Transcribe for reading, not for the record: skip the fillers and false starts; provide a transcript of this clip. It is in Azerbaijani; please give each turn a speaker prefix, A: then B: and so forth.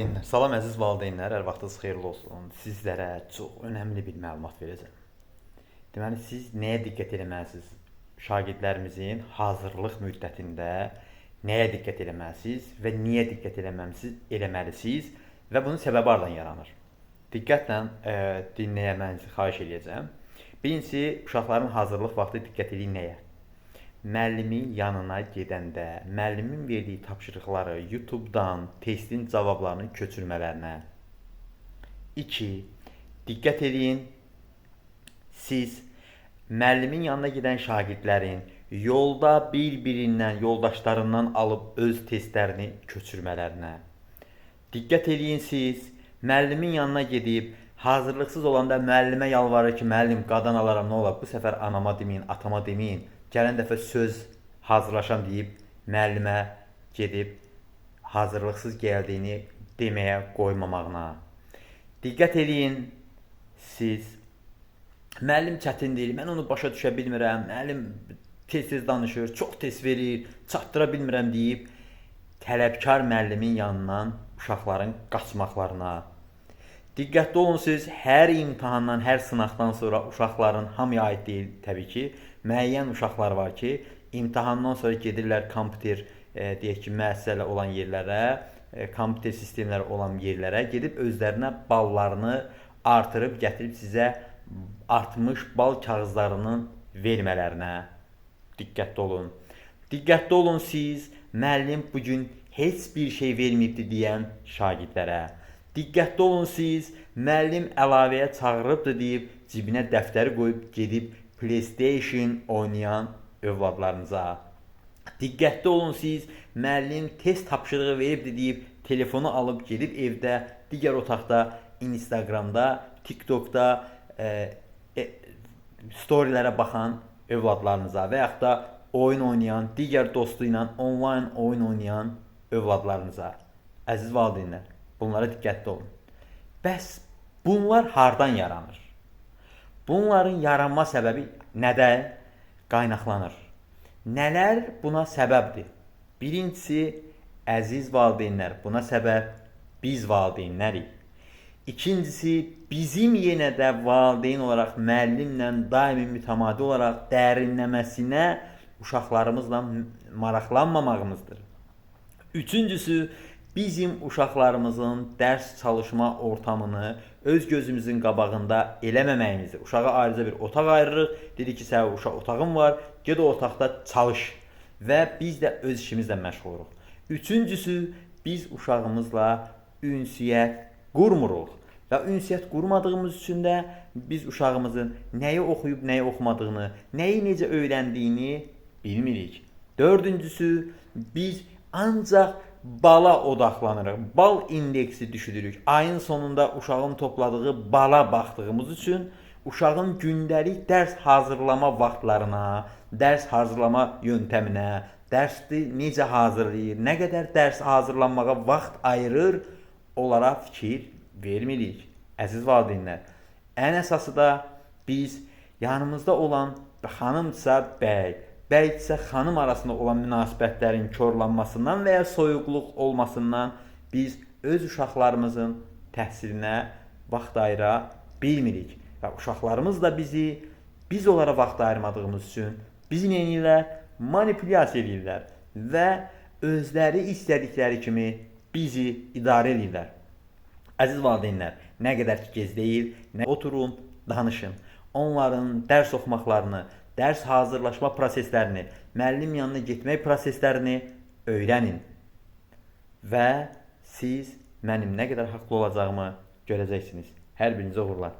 A: Salam əziz valideynlər, hər vaxtınız xeyirli olsun. Sizlərə çox önəmli bir məlumat verəcəm. Deməli, siz nəyə diqqət eləməlisiniz? Şagirdlərimizin hazırlıq müddətində nəyə diqqət eləməlisiniz və niyə diqqət eləməlisiniz və bunun səbəbi hardan yaranır? Diqqətlə dinləyəmənizi xahiş eləyəcəm. Birincisi, uşaqların hazırlıq vaxtı diqqət eləyin nəyə? Müəllimin yanına gedəndə, müəllimin verdiyi tapşırıqları YouTube-dan testin cavablarını köçürmələrinə. 2. Diqqət eləyin, siz müəllimin yanına gedən şagirdlərin yolda bir-birindən, yoldaşlarından alıb öz testlərini köçürmələrinə. Diqqət eləyin siz, müəllimin yanına gedib, hazırlıqsız olanda müəllimə yalvarır ki, müəllim qadan alaram, nə olar, bu səfər anama deməyin, atama deməyin, gələn dəfə söz hazırlaşam deyib müəllimə gedib hazırlıqsız gəldiyini deməyə qoymamağına. Diqqət eləyin siz, müəllim çətin deyil, mən onu başa düşə bilmirəm, müəllim tez-tez danışır, çox tez verir, çatdıra bilmirəm deyib tələbkar müəllimin yanından uşaqların qaçmaqlarına. Diqqətli olun siz, hər imtahandan, hər sınaqdan sonra uşaqların, hamıya aid deyil təbii ki, müəyyən uşaqlar var ki, imtahandan sonra gedirlər kompüter, deyək ki, müəssisələr olan yerlərə, kompüter sistemləri olan yerlərə gedib özlərinə ballarını artırıb gətirib sizə artmış bal kağızlarının vermələrinə. Diqqətli olun. Diqqətli olun siz, müəllim bu gün heç bir şey verməyibdi deyən şagirdlərə. Diqqətli olun siz, müəllim əlavəyə çağırıbdı deyib cibinə dəftəri qoyub gedib PlayStation oynayan övladlarınıza. Diqqətli olun siz, müəllim test tapşırığı veribdi deyib telefonu alıb gedib evdə, digər otaqda, Instagramda, TikTokda storylərə baxan övladlarınıza və yaxud da oyun oynayan, digər dostu ilə onlayn oyun oynayan övladlarınıza. Əziz valideynlər, bunlara diqqətli olun. Bəs bunlar hardan yaranır? Bunların yaranma səbəbi nədə qaynaqlanır? Nələr buna səbəbdir? Birincisi, əziz valideynlər, buna səbəb biz valideynlərik. İkincisi, bizim yenə də valideyn olaraq müəllimlə daimi mütəmadi olaraq dərinləməsinə uşaqlarımızla maraqlanmamağımızdır. Üçüncüsü, bizim uşaqlarımızın dərs çalışma ortamını öz gözümüzün qabağında eləməməyimizdir. Uşağa ayrıca bir otaq ayırırıq. Dedik ki, sənin uşaq otağın var, get o otaqda çalış və biz də öz işimizlə məşğul oluruq. Üçüncüsü, biz uşağımızla ünsiyyət qurmuruq və ünsiyyət qurmadığımız üçün də biz uşağımızın nəyi oxuyub, nəyi oxumadığını, nəyi necə öyrəndiyini bilmirik. Dördüncüsü, biz ancaq bala odaqlanırıq. Bal indeksi düşürürük. Ayın sonunda uşağın topladığı bala baxdığımız üçün uşağın gündəlik dərs hazırlama vaxtlarına, dərs hazırlama yöntəminə, dərsi necə hazırlayır, nə qədər dərs hazırlanmağa vaxt ayırır, onlara fikir vermirik. Əziz valideynlər, ən əsası da biz yanımızda olan xanımsa bəy, bəysə xanım arasında olan münasibətlərin korlanmasından və ya soyuqluq olmasından biz öz uşaqlarımızın təhsilinə vaxt ayıra bilmirik. Və uşaqlarımız da biz onlara vaxt ayırmadığımız üçün bizi nə edirlər? Manipulyasiya edirlər və özləri istədikləri kimi bizi idarə edirlər. Əziz valideynlər, nə qədər ki gec deyil, nə oturun, danışın. Onların dərs oxumaqlarını, dərs hazırlaşma proseslərini, müəllim yanına getmək proseslərini öyrənin. Və siz mənim nə qədər haqlı olacağımı görəcəksiniz. Hər birinizə uğurlar.